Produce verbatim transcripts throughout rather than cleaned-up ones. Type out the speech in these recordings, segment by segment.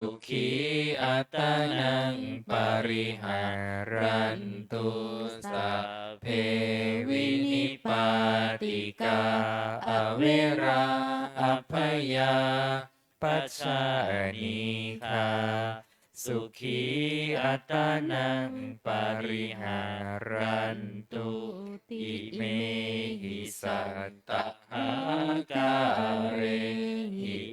sukhī attānaṃ pariharantu. Sabbe vinipātikā averā abyāpajjhā anīghā sukhī attānaṃ pariharantu. Imehi satta hākārehi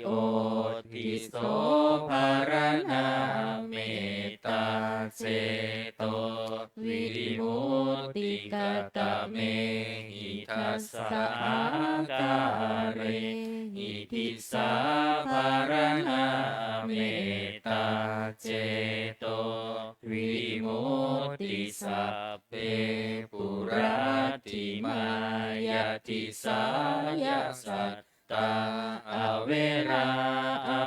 otiso bharanā mettā ceto vimutti katamehi dasa hākārehi disā bharanā mettā ceto vimutti. Sabbe puratthimāya disāya sattā averā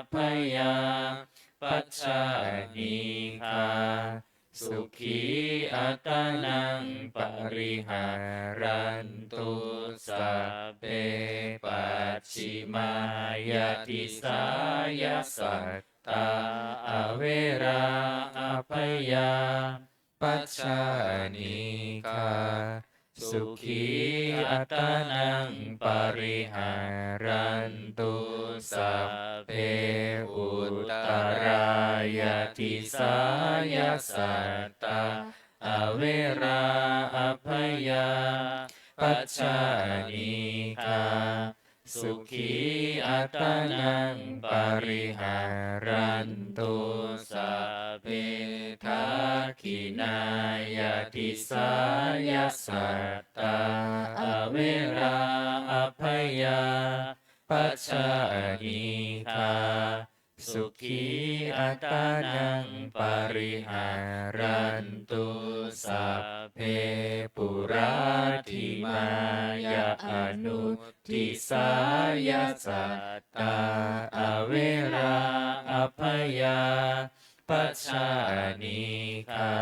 abyāpajjhā anīghā sukhī attānaṃ pariharantu. Sabbe pacchimāya disāya sattā averā abyāpajjhā anīghā sukhī attānaṃ pariharantu. Sabbe uttarāya disāya sattā averā abyāpajjhā anīghā sukhī attānaṃ pariharantu. Sabbe dakkhiṇāya disāya sattā averā abyāpajjhā anīghā sukhī attānaṃ pariharantu. Sabbe puratthimāya anudisāya sattā averā abyāpajjhā anīghā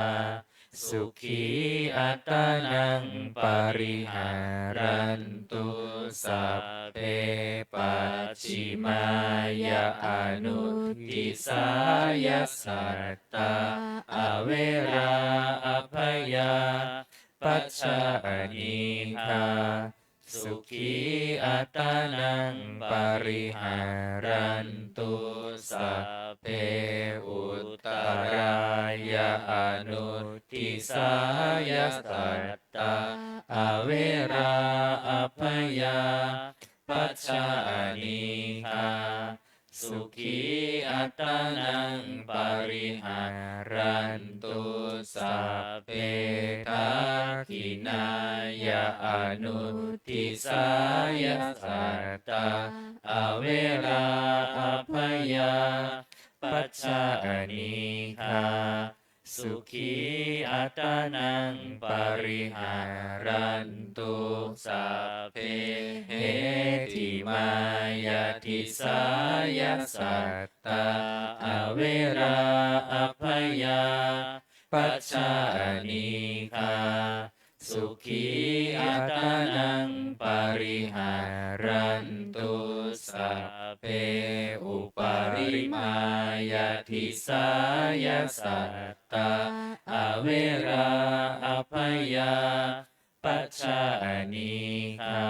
sukhī attānaṃ pariharantu. Sabbe pacchimāya anudisāya sattā averā abyāpajjhā anīghā sukhī attānaṃ pariharantu. Sabbe uttarāya anudisāya sattā averā abyāpajjhā anīghā sukhī attānaṃ pariharantu. Sabbe dakkhiṇāya anudisāya sattā averā abyāpajjhā anīghā sukhī attānaṃ pariharantu. Sabbe heṭṭhimāya disāya sattā averā abyāpajjhā anīghā sukhī attānaṃ pariharantu. Sabbe uparimāya disāya sattā averā abyāpajjhā anīghā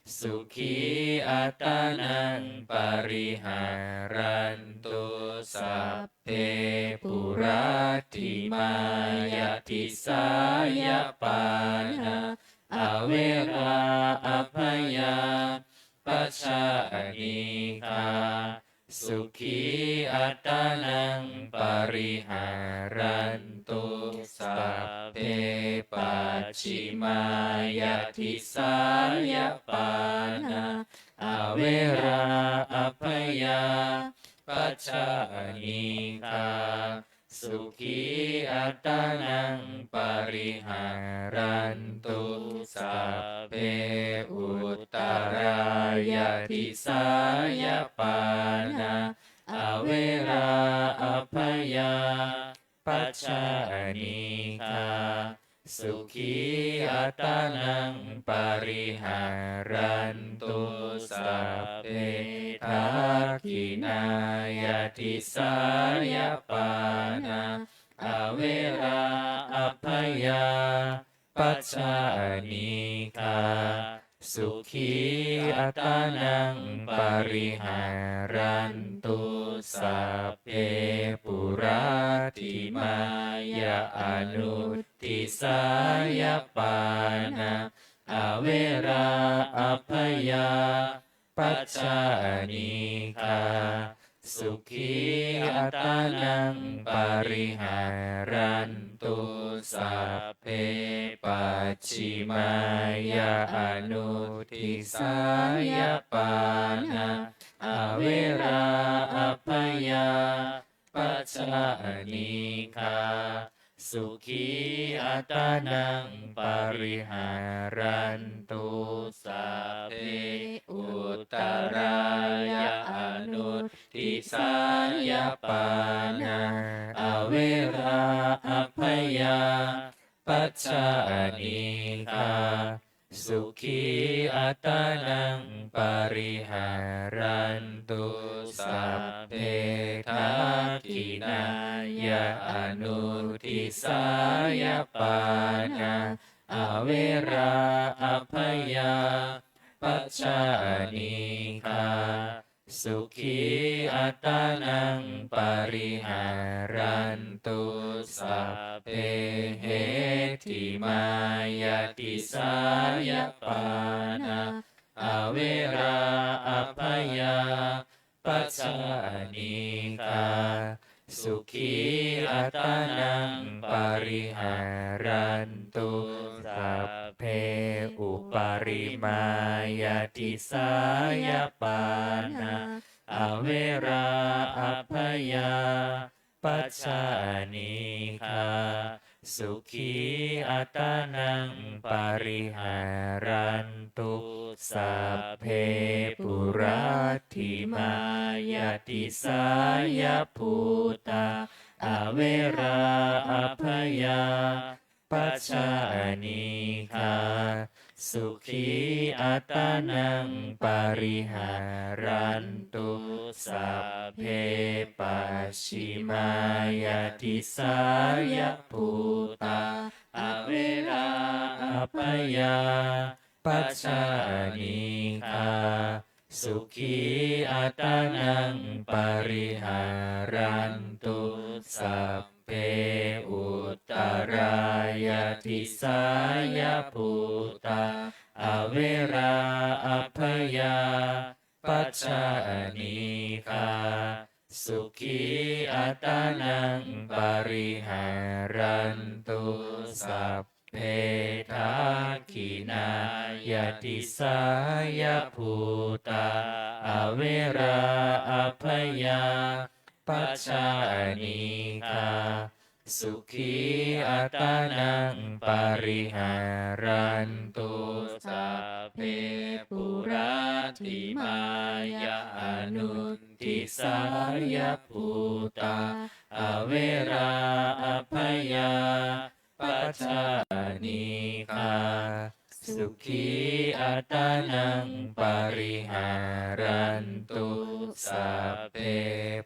sukhī attānaṃ pariharantu. Sabbe puratthimāya disāya pāṇā averā abyāpajjhā anīghā sukhī attānaṃ pariharantu. Sabbe pacchimāya disāya pāṇā averā abyāpajjhā anīghā sukhī attānaṃ pariharantu. Sabbe uttarāya disāya pāṇā averā abyāpajjhā anīghā sukhī attānaṃ pariharantu. Sabbe dakkhiṇāya disāya pāṇā averā abyāpajjhā anīghā sukhī attānaṃ pariharantu. Sabbe puratthimāya anudisāya pāṇā averā abyāpajjhā anīghā sukhī attānaṃ pariharantu. Sabbe pacchimāya anudisāya pāṇā averā abyāpajjhā anīghā sukhī attānaṃ pariharantu. Sabbe uttarāya anudisāya pāṇā averā abyāpajjhā anīghā sukhī attānaṃ pariharantu. Sabbe dakkhiṇāya anudisāya pāṇā averā abyāpajjhā anīghā sukhī attānaṃ pariharantu. Sabbe heṭṭhimāya disāya pāṇā averā abyāpajjhā anīghā sukhī attānaṃ pariharantu. Sabbe uparimāya disāya pāṇā averā abyāpajjhā anīghā sukhī attānaṃ pariharantu. Sabbe puratthimāya disāya bhūtā averā abyāpajjhā anīghā sukhī attānaṃ pariharantu. Sabbe pacchimāya disāya bhūtā averā abyāpajjhā anīghā sukhī attānaṃ pariharantu. Sabbe uttarāya disāya bhūtā averā abyāpajjhā anīghā sukhī attānaṃ pariharantu. Sabbe dakkhiṇāya disāya bhūtā averā abyāpajjhā anīghā sukhī attānaṃ pariharantu. Sabbe puratthimāya anudisāya bhūtā averā abyāpajjhā anīghā sukhī attānaṃ pariharantu. Sabbe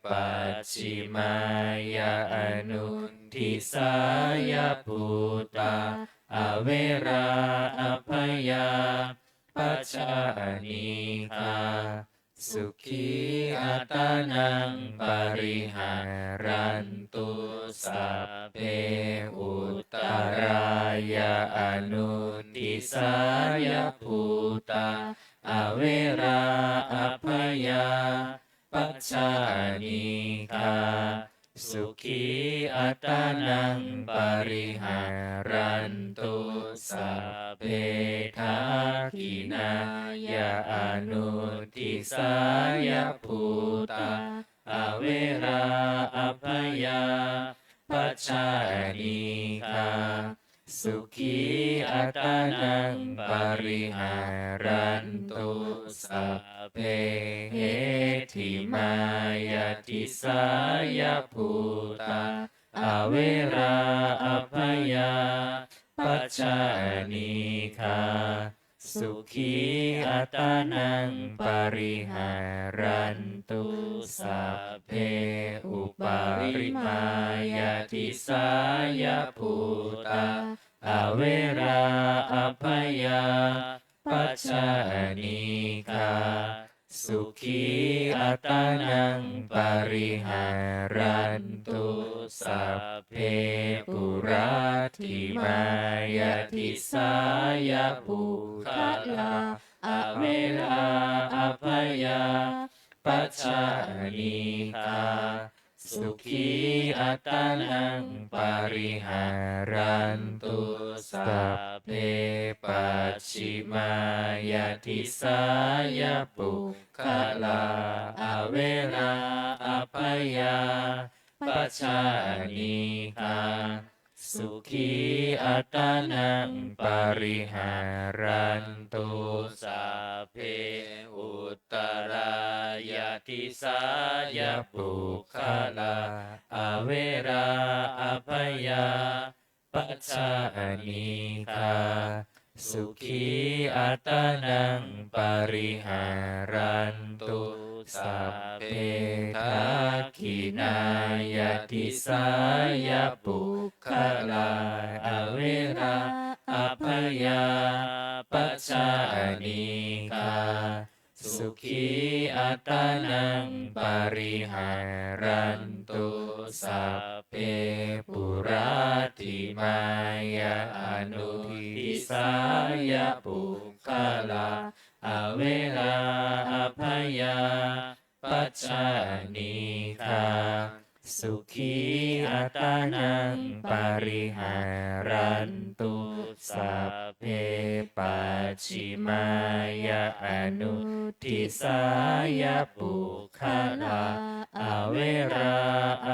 pacchimāya anudisāya bhūtā averā abyāpajjhā anīghā sukhī attānaṃ pariharantu. Sabbe uttarāya anudisāya bhūtā averā abyāpajjhā anīghā sukhī attānaṃ pariharantu. Sabbe dakkhiṇāya anudisāya bhūtā averā abyāpajjhā anīghā sukhī attānaṃ pariharantu. Sabbe heṭṭhimāya disāya bhūtā averā abyāpajjhā pacchā anīghā sukhī attānaṃ pariharantu. Sabbe uparimāya disāya bhūtā averā abyāpajjhā anīghā sukhī attānaṃ pariharantu. Sabbe puratthimāya disāya puggalā averā abyāpajjhā anīghā sukhī attānaṃ pariharantu. Sabbe pacchimāya disāya puggalā averā abyāpajjhā anīghā sukhī attānaṃ pariharantu. Sabbe uttarāya disāya puggalā averā abyāpajjhā anīghā sukhī attānaṃ pariharantu. Sabbe dakkhiṇāya disāya puggalā averā abyāpajjhā anīghā sukhī attānaṃ pariharantu. Sabbe puratthimāya anudisāya puggalā averā abyāpajjhā anīghā sukhī attānaṃ pariharantu. Sabbe pacchimāya anudisāya puggalā averā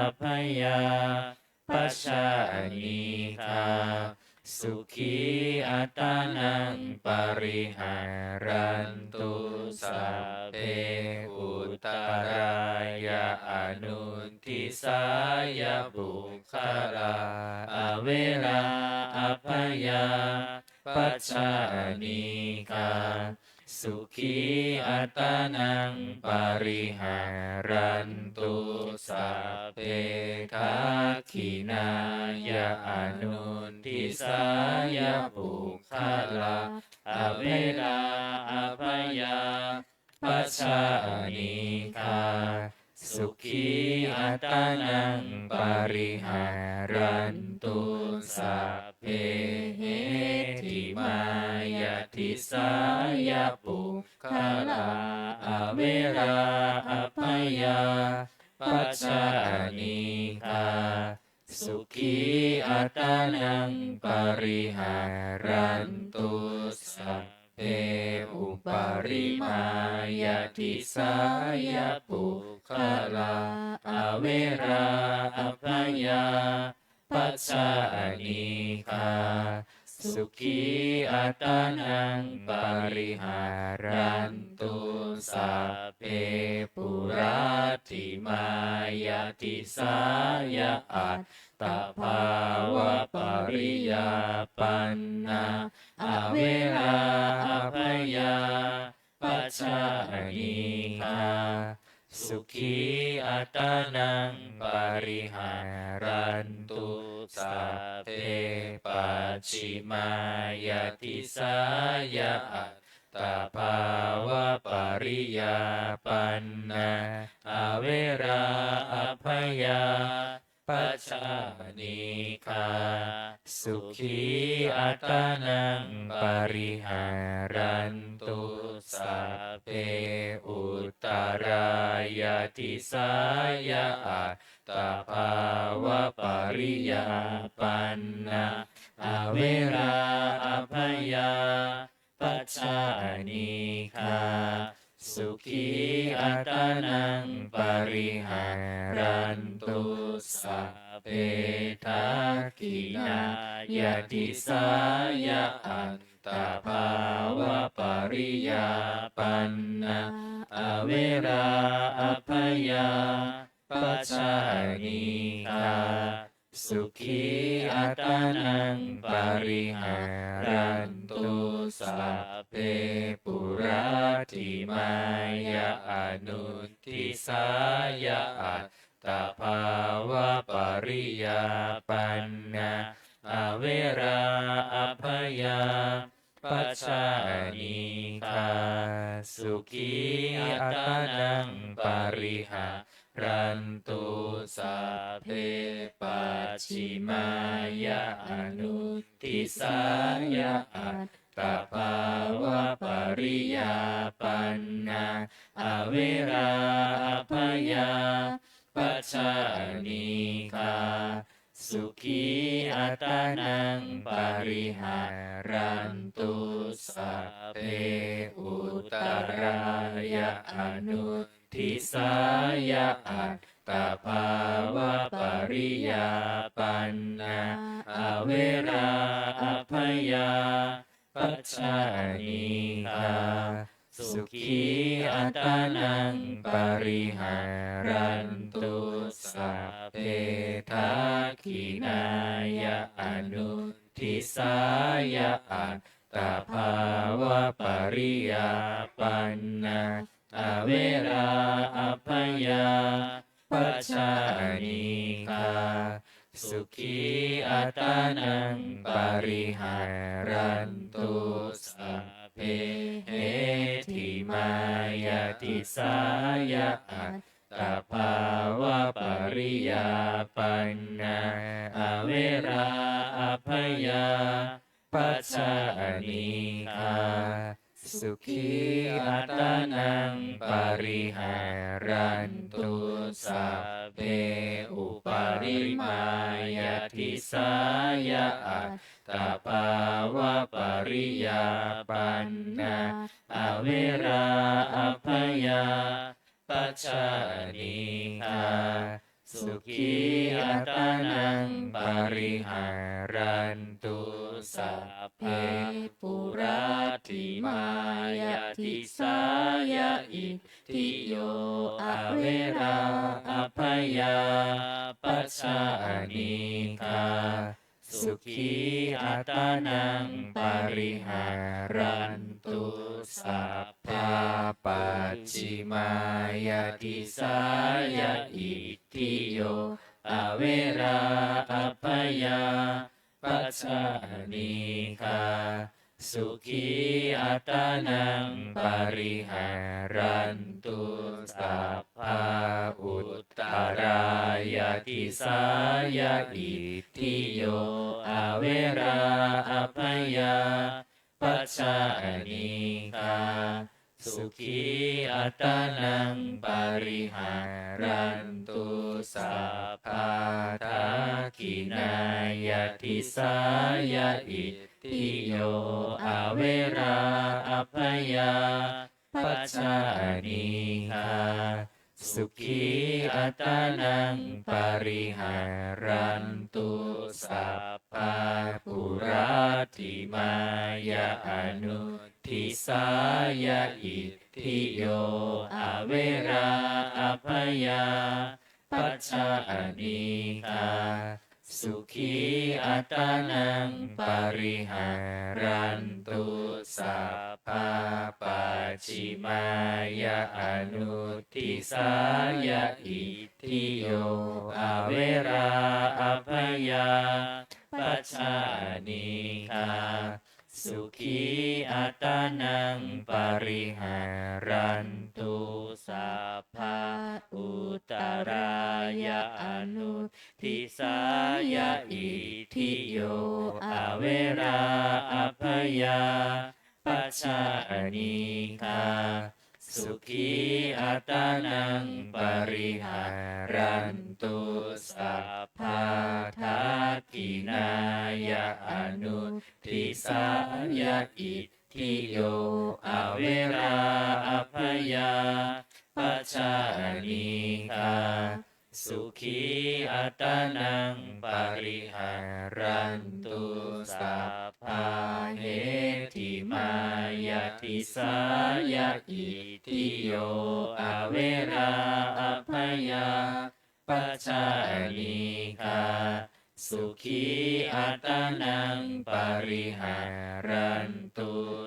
abyāpajjhā anīghā sukhī attānaṃ pariharantu. Sabbe uttarāya anudisāya puggalā averā abyāpajjhā anīghā sukhī attānaṃ pariharantu. Sabbe dakkhiṇāya anudisāya puggalā averā abyāpajjhā anīghā sukhī attānaṃ pariharantu. Sabbe heṭṭhimāya disāya puggalā averā abyāpajjhā anīghā sukhī attānaṃ pariharantu. Sabbe uparimāya disāya puggalā averā abyāpajjhā anīghā sukhī attānaṃ pariharantu. Sabbe puratthimāya disāya attabhāvapariyāpannā averā abyāpajjhā anīghā sukhī attānaṃ pariharantu. Sabbe pacchimāya disāya attabhāvapariyāpannā averā abyāpajjhā anīghā sukhī attānaṃ pariharantu. Sabbe uttarāya disāya attabhāvapariyāpannā averā abyāpajjhā anīghā sukhī attānaṃ pariharantu. Sabbe dakkhiṇāya disāya attabhāvapariyāpannā averā abyāpajjhā anīghā sukhī attānaṃ pariharantu. Sabbe puratthimāya anuddisāya attabhāvapariyāpannā averā abyāpajjhā anīghā sukhī attānaṃ pariharantu. Sabbe pacchimāya anuddisāya attabhāvapariyāpannā averā abyāpajjhā anīghā sukhī attānaṃ pariharantu. Sabbe uttarāya anuddisāya attabhāvapariyāpannā averā abyāpajjhā anīghā sukhī attānaṃ pariharantu. Sabbe dakkhiṇāya anuddisāya attabhāvapariyāpannā averā abyāpajjhā anīghā sukhī attānaṃ pariharantu. Sabbe heṭṭhimāya disāya attabhāvapariyāpannā averā abyāpajjhā anīghā sukhī attānaṃ pariharantu. Sabbe uparimāya disāya attabhāvapariyāpannā averā abyāpajjhā anīghā sukhī attānaṃ pariharantu. Sabbe puratthimāya disāya itthiyo averā abyāpajjhā anīghā sukhī attānaṃ pariharantu. Sabbā pacchimāya disāya itthiyo averā abyāpajjhā anīghā sukhī attānaṃ pariharantu. Sabbā uttarāya disāya itthiyo averā abyāpajjhā anīghā sukhī attānaṃ pariharantu. Sabbā dakkhiṇāya disāya itthiyo averā abyāpajjhā anīghā sukhī attānaṃ pariharantu. Sabbā puratthimāya anuddisāya itthiyo averā abyāpajjhā anīghā sukhī attānaṃ pariharantu. Sabbā pacchimāya anuddisāya itthiyo averā abyāpajjhā anīghā sukhī attānaṃ pariharantu. Sabbā uttarāya anuddisāya itthiyo averā abyāpajjhā anīghā sukhī attānaṃ pariharantu. Sabbā dakkhiṇāya anuddisāya itthiyo averā abyāpajjhā anīghā sukhī attānaṃ pariharantu. Sabbā heṭṭhimāya disāya itthiyo averā abyāpajjhā anīghā sukhī attānaṃ pariharantu.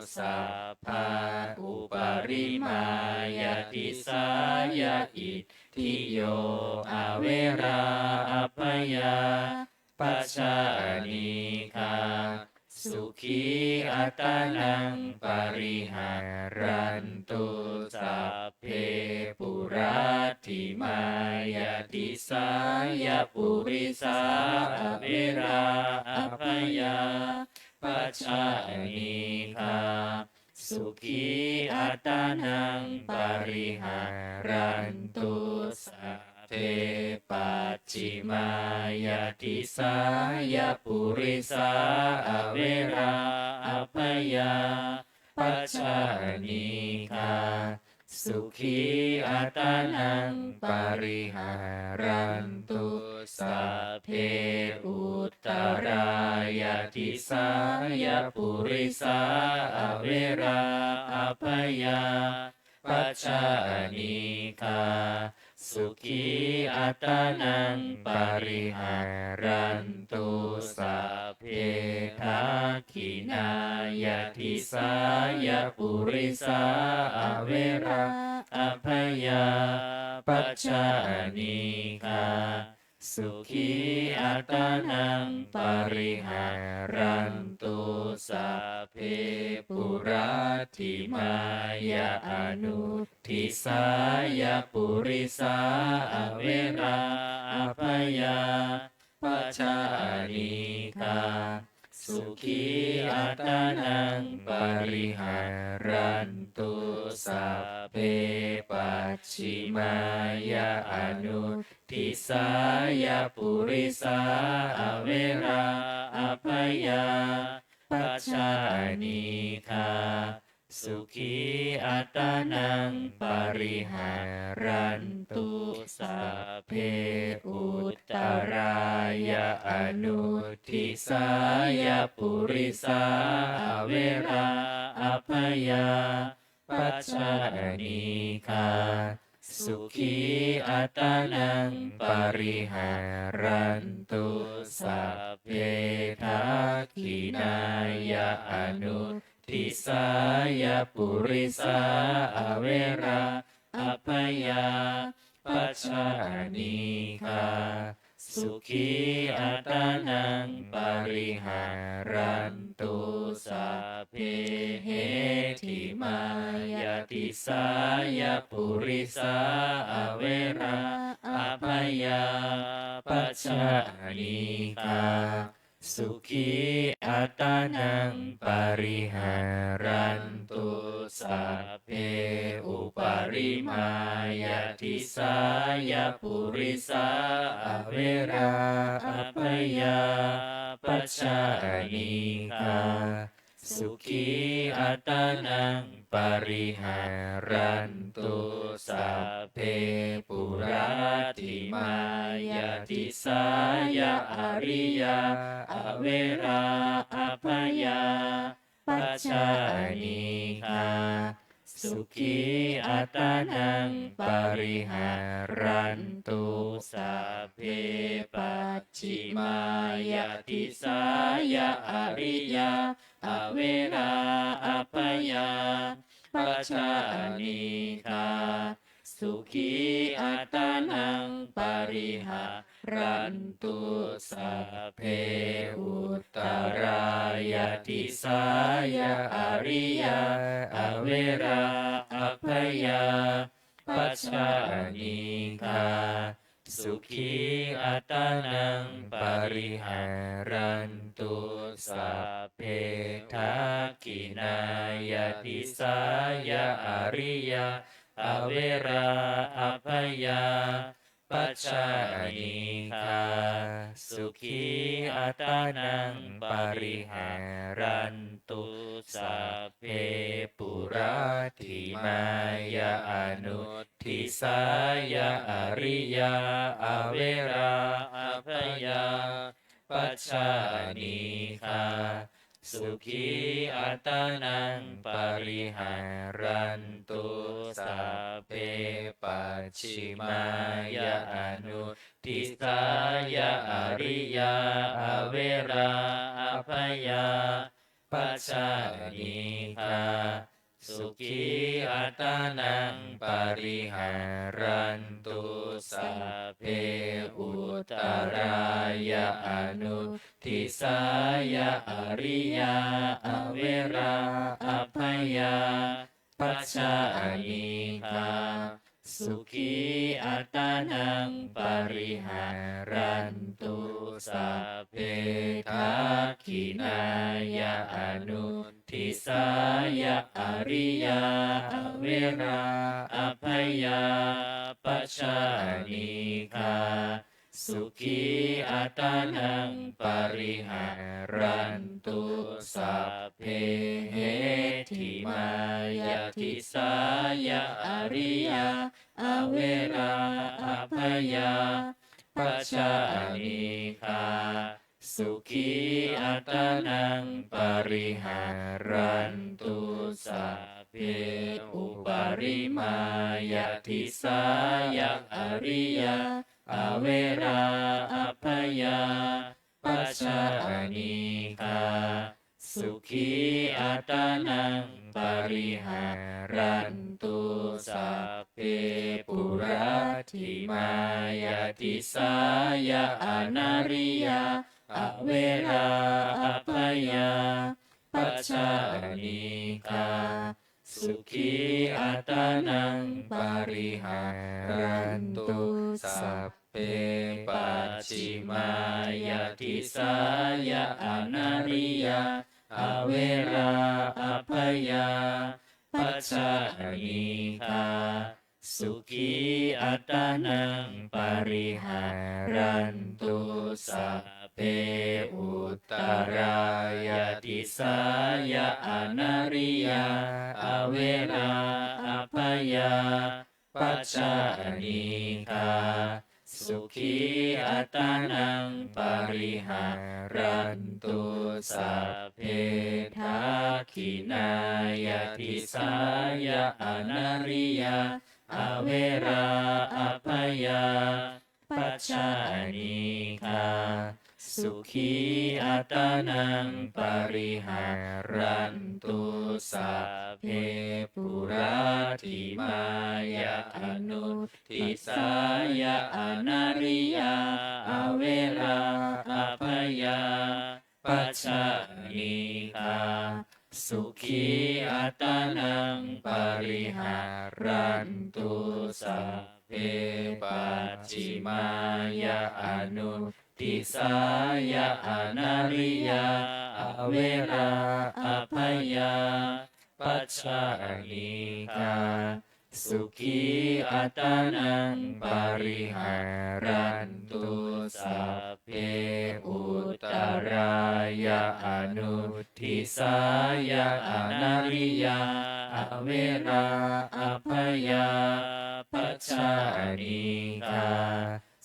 Sabbā uparimāya disāya itthiyo averā abyāpajjhā anīghā sukhī attānaṃ pariharantu. Sabbe puratthimāya disāya purisā averā abyāpajjhā anīghā sukhī attānaṃ pariharantu. Sabbe pacchimāya disāya purisā averā abyāpajjhā anīghā sukhī attānaṃ pariharantu. Sabbe uttarāya disāya purisā averā abyāpajjhā anīghā sukhī attānaṃ pariharantu. Sabbe dakkhiṇāya disāya purisā averā abyāpajjhā anīghā sukhī attānaṃ pariharantu. Sabbe puratthimāya anudisāya purisā averā abyāpajjhā anīghā sukhī attānaṃ pariharantu. Sabbe pacchimāya anudisāya purisā averā abyāpajjhā anīghā sukhī attānaṃ pariharantu. Sabbe uttarāya anudisāya purisā averā abyāpajjhā anīghā sukhī attānaṃ pariharantu. Sabbe dakkhiṇāya anudisāya purisā averā abyāpajjhā anīghā sukhī attānaṃ pariharantu. Sabbe heṭṭhimāya disāya purisā averā abyāpajjhā anīghā sukhī attānaṃ pariharantu. Sabbe uparimāya disāya purisā averā abyāpajjhā anīghā sukhī attānaṃ pariharantu. Sabbe puratthimāya disāya ariyā averā abyāpajjhā anīghā sukhī attānaṃ pariharantu. Sabbe pacchimāya disāya ariyā averā abyāpajjhā anīghā sukhī attānaṃ pariharantu. Sabbe uttarāya disāya ariyā averā abyāpajjhā anīghā sukhī attānaṃ pariharantu. Sabbe dakkhiṇāya disāya ariyā averā abyāpajjhā anīghā sukhī attānaṃ pariharantu. Sabbe puratthimāya anudisāya ariyā averā abyāpajjhā anīghā sukhī attānaṃ pariharantu. Sabbe pacchimāya anudisāya ariyā averā abyāpajjhā anīghā sukhī attānaṃ pariharantu. Sabbe uttarāya anudisāya ariyā averā abyāpajjhā anīghā sukhī attānaṃ pariharantu. Sabbe dakkhiṇāya anudisāya ariyā averā abyāpajjhā anīghā sukhī attānaṃ pariharantu. Sabbe heṭṭhimāya disāya ariyā averā abyāpajjhā anīghā sukhī attānaṃ pariharantu. Sabbe uparimāya disāya ariyā averā abyāpajjhā anīghā sukhī attānaṃ pariharantu. Sabbe puratthimāya disāya anariyā averā abyāpajjhā anīghā sukhī attānaṃ pariharantu. Sabbe pacchimāya disāya anariyā averā abyāpajjhā anīghā sukhī attānaṃ pariharantu. Sabbe uttarāya disāya anariyā averā abyāpajjhā anīghā sukhī attānaṃ pariharantu. Sabbe dakkhiṇāya disāya anariyā averā abyāpajjhā anīghā sukhī attānaṃ pariharantu. Sabbe puratthimāya anudisāya anariyā averā abyāpajjhā anīghā sukhī attānaṃ pariharantu. Sabbe pacchimāya anudisāya anariyā averā abyāpajjhā anīghā sukhī attānaṃ pariharantu. Sabbe uttarāya anudisāya anariyā averā abyāpajjhā anīghā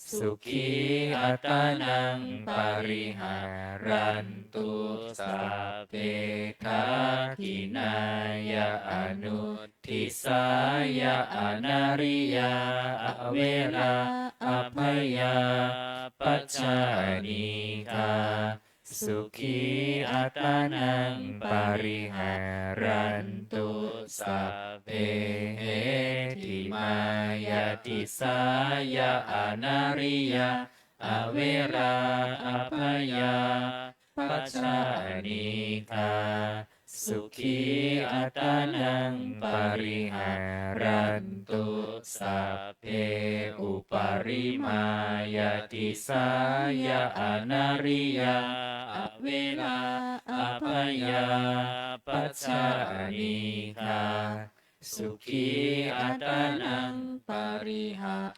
sukhī attānaṃ pariharantu. Sabbe dakkhiṇāya anudisāya anariyā averā abyāpajjhā anīghā sukhī attānaṃ pariharantu. Sabbe heṭṭhimāya disāya anariyā averā abyāpajjhā anīghā sukhī attānaṃ pariharantu. Sabbe uparimāya disāya anariyā averā abyāpajjhā anīghā sukhī attānaṃ pariharantu.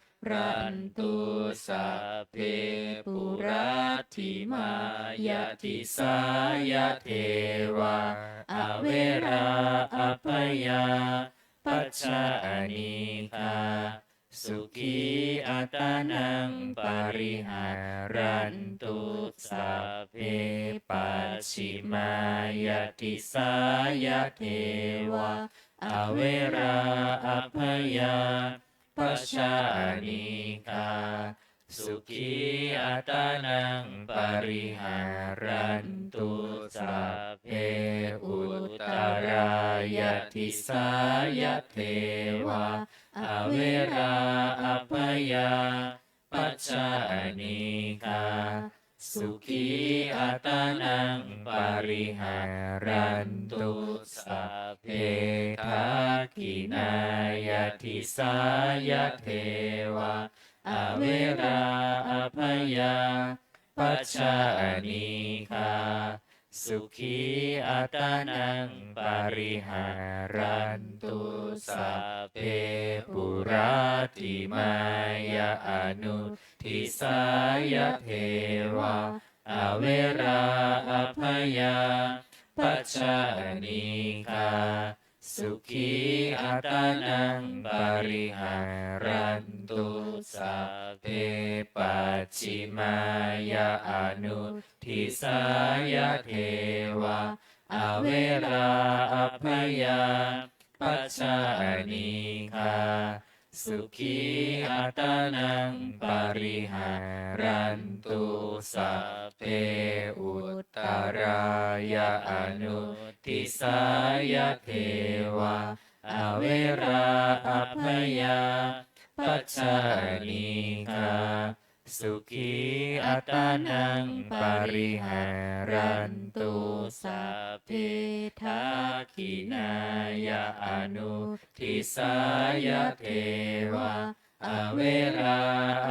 Sabbe puratthimāya disāya devā averā abyāpajjhā anīghā sukhī attānaṃ pariharantu. Sabbe pacchimāya disāya devā averā abyāpajjhā anīghā sukhī attānaṃ pariharantu. Sabbe uttarāya disāya devā averā abyāpajjhā anīghā sukhī attānaṃ pariharantu. Sabbe dakkhiṇāya disāya devā averā abyāpajjhā anīghā sukhī attānaṃ pariharantu. Sabbe puratthimāya anudisāya devā averā abyāpajjhā anīghā sukhī attānaṃ pariharantu. Sabbe pacchimāya anudisāya devā averā abyāpajjhā anīghā sukhī attānaṃ pariharantu. Sabbe uttarāya anudisāya devā averā abyāpajjhā anīghā sukhī attānaṃ pariharantu. Sabbe dakkhiṇāya anudisāya devā averā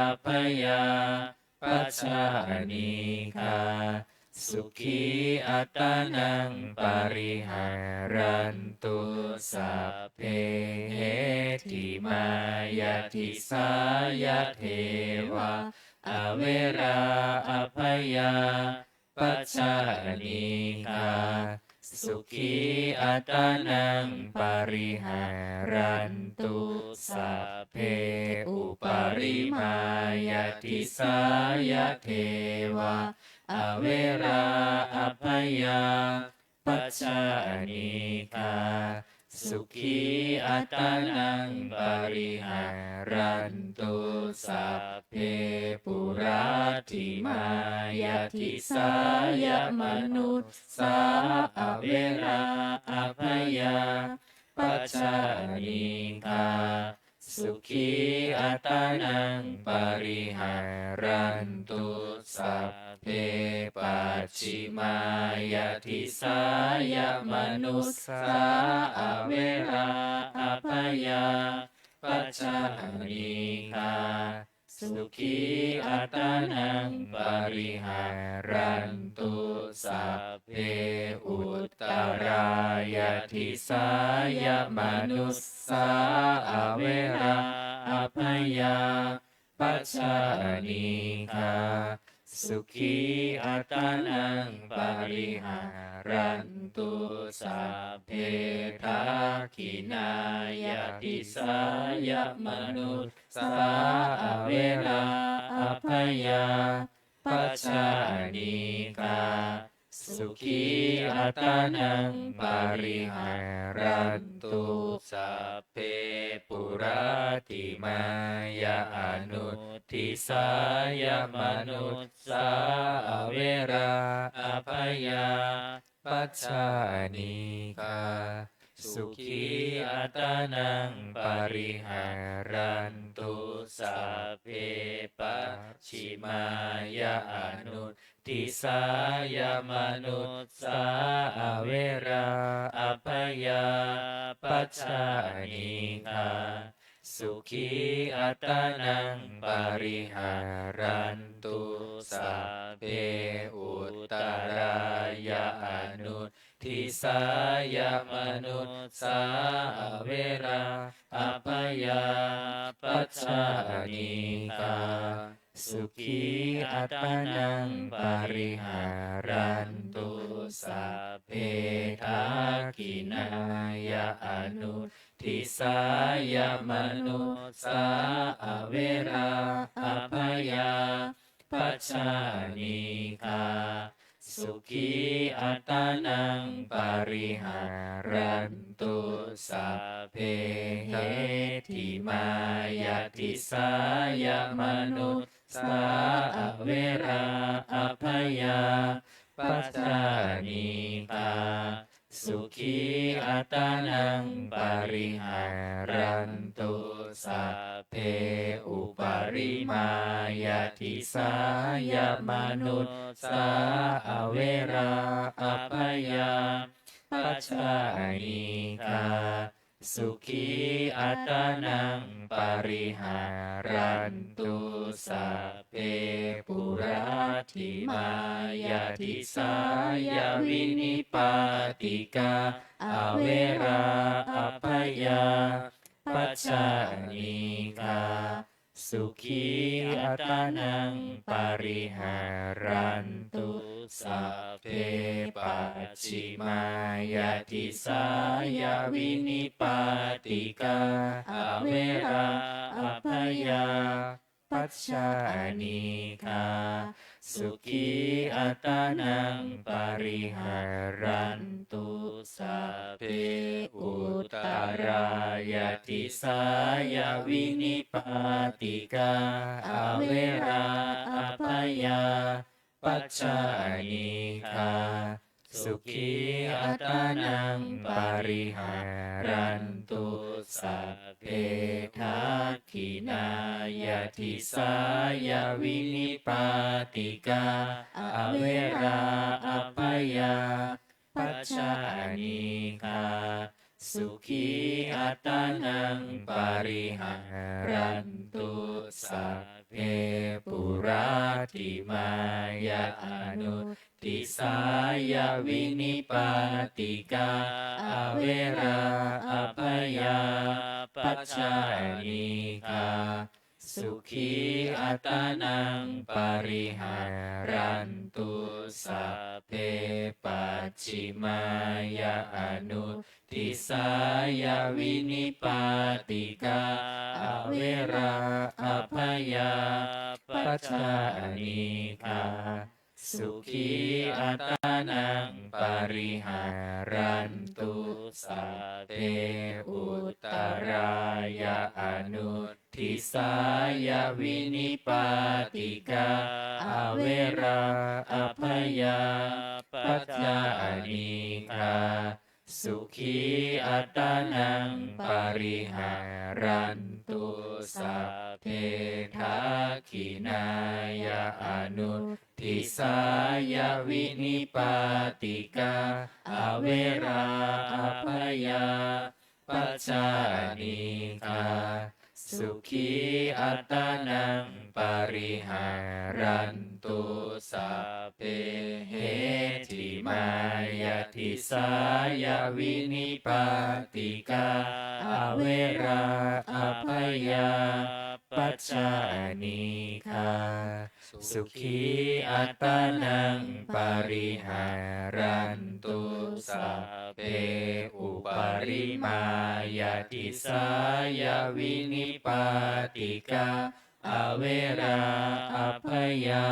abyāpajjhā anīghā sukhī attānaṃ pariharantu. Sabbe heṭṭhimāya disāya devā averā abyāpajjhā anīghā sukhī attānaṃ pariharantu. Sabbe uparimāya disāya devā averā abyāpajjhā anīghā sukhī attānaṃ pariharantu. Sabbe puratthimāya disāya manussā averā abyāpajjhā anīghā sukhī attānaṃ pariharantu. Sabbe pacchimāya disāya manussā averā abyāpajjhā anīghā sukhī attānaṃ pariharantu. Sabbe uttarāya disāya manussā averā abyāpajjhā anīghā sukhī attānaṃ pariharantu. Sabbe dakkhiṇāya disāya manussā averā abyāpajjhā anīghā sukhī attānaṃ pariharantu. Sabbe puratthimāya anudisāya manussā averā abyāpajjhā anīghā sukhī attānaṃ pariharantu. Sabbe pacchimāya anudisāya manussā averā abyāpajjhā anīghā sukhī attānaṃ pariharantu. Sabbe uttarāya anudisāya manussā averā abyāpajjhā anīghā sukhī attānaṃ pariharantu. Sabbe dakkhiṇāya anu anudisāya manussā averā abyāpajjhā anīghā sukhī attānaṃ pariharantu. Sabbe heṭṭhimāya disāya manussā averā abyāpajjhā anīghā sukhī attānaṃ pariharantu. Sabbe uparimāya disāya manussā averā abyāpajjhā anīghā sukhī attānaṃ pariharantu. Sabbe puratthimāya disāya vinipātikā averā abyāpajjhā anīghā sukhī attānaṃ pariharantu. Sabbe pacchimāya disāya vinipātikā averā abyāpajjhā anīghā sukhī attānaṃ pariharantu. Sabbe uttarāya disāya vinipātikā averā abyāpajjhā anīghā sukhī attānaṃ pariharantu. Sabbe dakkhiṇāya disāya vinipātikā averā abyāpajjhā anīghā sukhī attānaṃ pariharantu. Sabbe puratthimāya anudisāya vinipātikā averā abyāpajjhā anīghā sukhī attānaṃ pariharantu. Sabbe pacchimāya anudisāya vinipātikā averā abyāpajjhā anīghā sukhī attānaṃ pariharantu. Sabbe uttarāya anudisāya vinipātikā averā abyāpajjhā anīghā sukhī attānaṃ pariharantu. Sabbe dakkhiṇāya anudisāya vinipātikā averā abyāpajjhā anīghā sukhī attānaṃ pariharantu. Sabbe heṭṭhimāya disāya vinipātikā averā abyāpajjhā anīghā sukhī attānaṃ pariharantu. Sabbe uparimāya disāya vinipātikā averā abyāpajjhā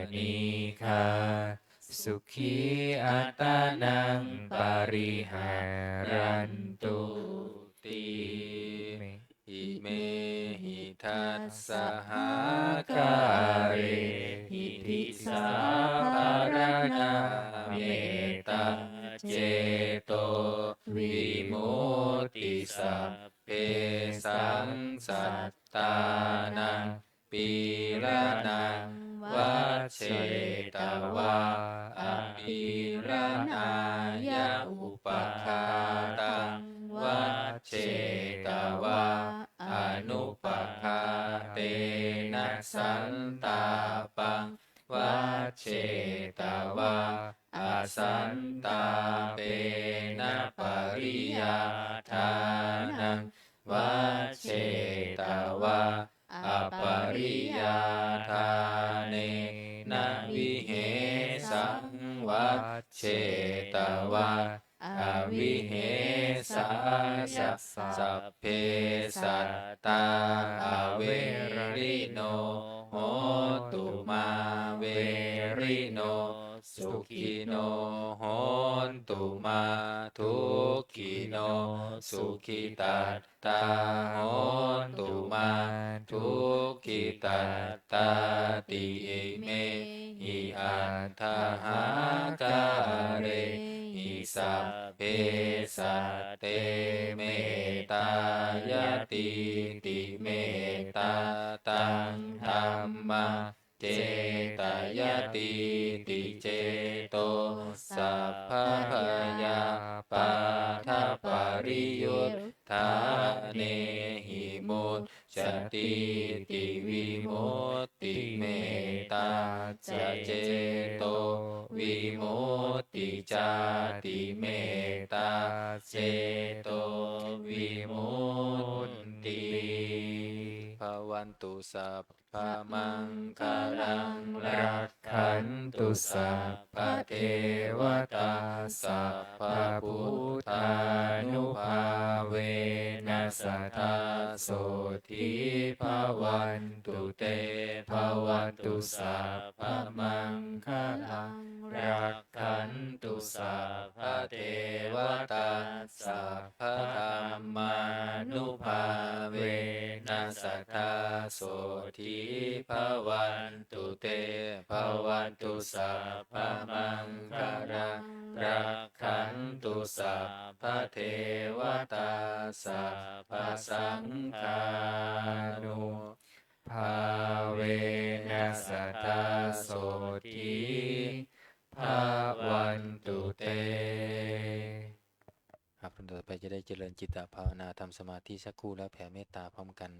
anīghā sukhī attānaṃ pariharantu ti. Imehi dassahākārehi disā pharaṇā mettā ceto vimutti sabbesaṃ sattānaṃ pīḷanaṃ vajjetvā apīḷanāya upaghātaṃ vajjetvā anupaghātena santāpaṃ vajjetvā asantāpena pariyādānaṃ vajjetvā apariyādānena vihesaṃ vajjetvā avihesāya sabbe sattā averino hontu mā verino, sukhino hontu mā dukkhino, sukhitattā hontu mā dukkhitattāti. Imehi aṭṭhahākārehi sabbe satte mettāyatīti mettā taṃ dhammaṃ cetayatīti ceto sabbabhayapādapariyuṭṭhānehi muccatīti vimutti. Mettā ca ceto vimutti cāti mettā ceto vimutti. Bhavantu sabba bhavamaṅgalaṃ rakkhantu sabbadevatā sabbabuddhānubhāvena sadā sotthī bhavantu te. Bhavatu sabbamaṅgalaṃ rakkhantu sabbadevatā sabbadhammānubhāvena sadā sotthī bhavantu te. Bhavatu sabbamaṅgalaṃ rakkhantu sabbadevatā sabbasaṅghānubhāvena sadā sotthī bhavantu te. ครับ ต่อไปจะได้เจริญจิตตภาวนา ทำสมาธิสักครู่แล้วแผ่เมตตาพร้อมกัน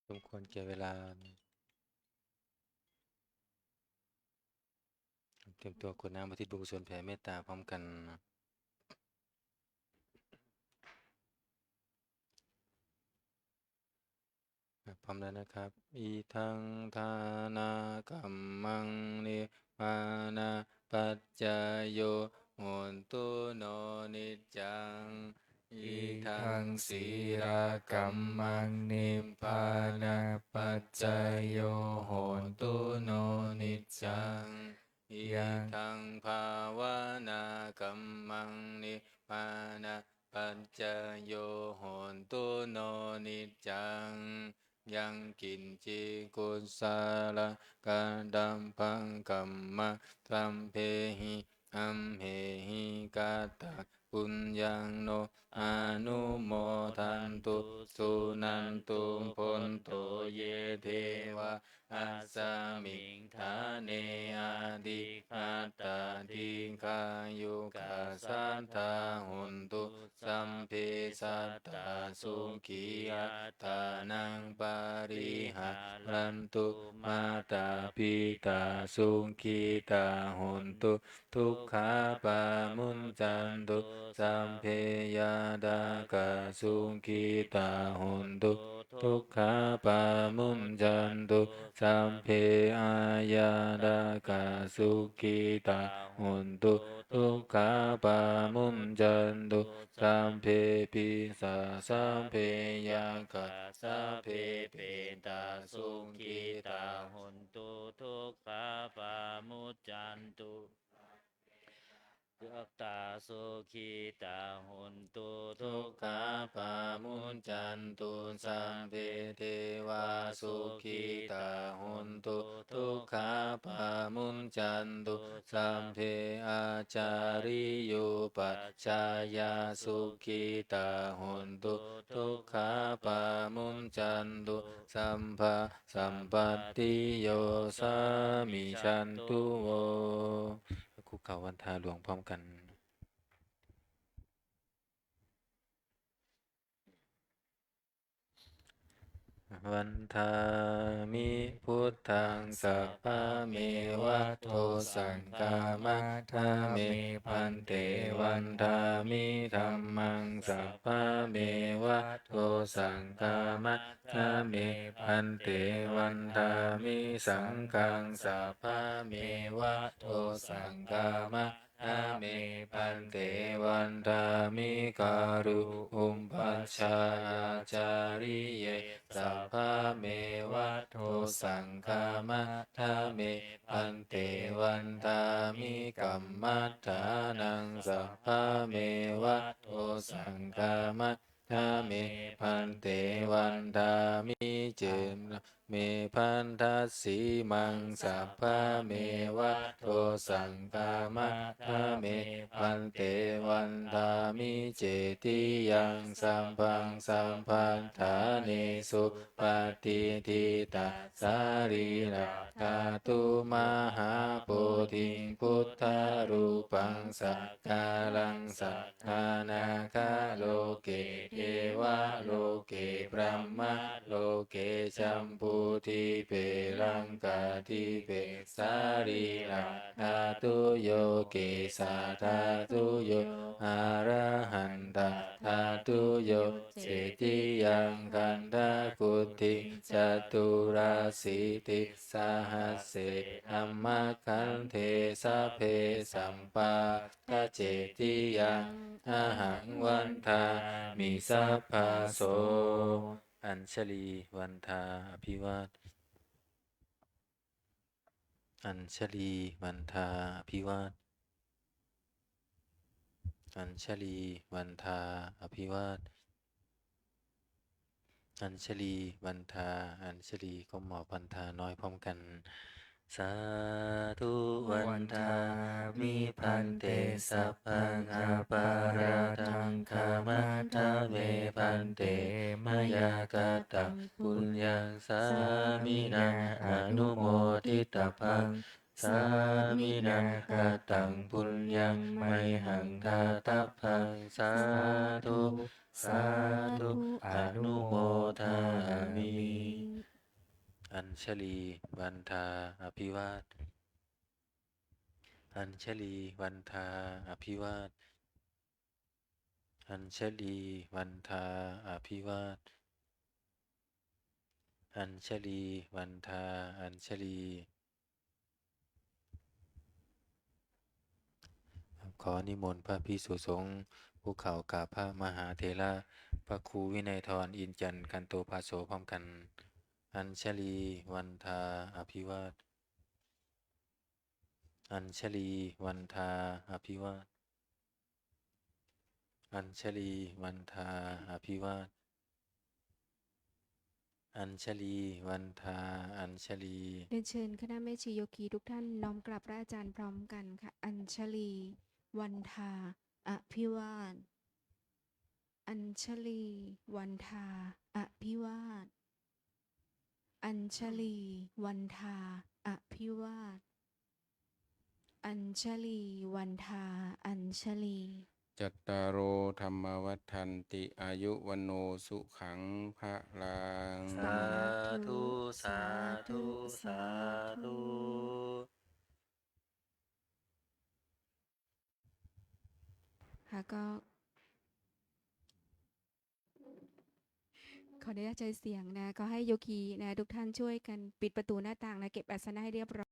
สมควรแก่เวลา เตรียมตัวกรวดน้ำอุทิศบุญกุศลแผ่เมตตาพร้อมกัน พร้อมแล้วนะครับ Idaṃ dānakammaṃ nibbānapaccayo hotu no niccaṃ. Idaṃ sīlakammaṃ nibbānapaccayo hotu no niccaṃ. Idaṃ bhāvanākammaṃ nibbānapaccayo hotu no niccaṃ. Yaṃ kiñci kusalaṃ katabbaṃ kammaṃ sabbehi amhehi kataṃ puññaṃ no anumodantu suṇantu bhonto ye devā asmiṃ ṭhāne adhigatā dīghāyukā sadā hontu sabbe sattā sukhī attānaṃ pariharantu. Mātā pitā sukhitā hontu dukkhā pamuñcantu. Sabbe ñātakā sukhitā hontu dukkhā pamuñcantu. Sabbe aññātakā sukhitā hontu dukkhā pamuñcantu. Sabbe pisā sabbe yakkhā sabbe petā sukhitā hontu dukkhā pamuñcantu. Sattā sukhitā hontu dukkhā pamuñcantu. Sabbe devā sukhitā hontu dukkhā pamuñcantu. Sabbe ācariyupajjhāyā sukhitā hontu dukkhā pamuñcantu. Sabbā sampattiyo samijjhantu vo. คุกเข่าวันทาหลวงพร้อมกัน Vandāmi buddhaṃ sabbameva dosaṃ khamatha me bhante. Vandāmi dhammaṃ sabbameva dosaṃ khamatha me bhante. Vandāmi saṅghaṃ sabbameva dosaṃ khamatha me bhante. Vandāmi guru upajjhāyācariye sabbameva dosaṃ khamatha me bhante. Vandāmi kammaṭṭhānaṃ sabbameva dosaṃ khamatha me bhante. Vandāmi cera me bandhasīmaṃ sabbameva dosaṃ khamatha me bhante. Vandāmi cetiyaṃ sabbaṃ sabbaṭṭhānesu patiṭṭhitā sarīradhātu mahābodhiṃ buddharūpaṃ sakkāraṃ satthā nāgaloke devaloke brahmaloke jambudīpe laṅkādīpe sarīradhātuyo kesādhātuyo arahantādhātuyo cetiyaṃ gandhakuṭiṃ caturāsītisahasсе dhammakkhandhe sabbe sampāda cetiyaṃ ahaṃ vandāmi sabbaso. Añjalī vandā abhivād. Añjalī vandā abhivād. Añjalī vandā abhivād. Añjalī vandā añjalī ก้มหมอบวันทาน้อยพร้อมกัน Sādhu vandāmi bhante sabbaṃ aparādhaṃ khamatha me bhante mayā kataṃ puññaṃ sāminā anumoditabbaṃ sāminā kataṃ puññaṃ mayhaṃ dātabbaṃ sādhu sādhu anumodāmi. Añjalī vandā abhivād. Añjalī vandā abhivād. Añjalī vandā abhivād. Añjalī vandā añjalī. ขอนิมนต์พระภิกษุสงฆ์คุกเข่ากราบพระมหาเถระ พระครูวินัยธร อินทร์จันทร์ คันโตภาโส พร้อมกัน Añjalī vandā abhivād. Añjalī vandā abhivād. Añjalī vandā abhivād. Añjalī vandā añjalī. เรียนเชิญคณะแม่ชีโยคีทุกท่านน้อมกราบพระอาจารย์พร้อมกันค่ะ Añjalī vandā abhivād. Añjalī vandā abhivād. Añjalī vandā abhivād. Añjalī vandā añjalī. Cattāro dhammā vaḍḍhanti, āyu vaṇṇo sukhaṃ balaṃ. Sādhu, sādhu, sādhu. ค่ะ ก็ ขออนุญาตใช้เสียงนะ ก็ให้โยคีนะ ทุกท่านช่วยกันปิดประตูหน้าต่างนะ เก็บอาสนะให้เรียบร้อย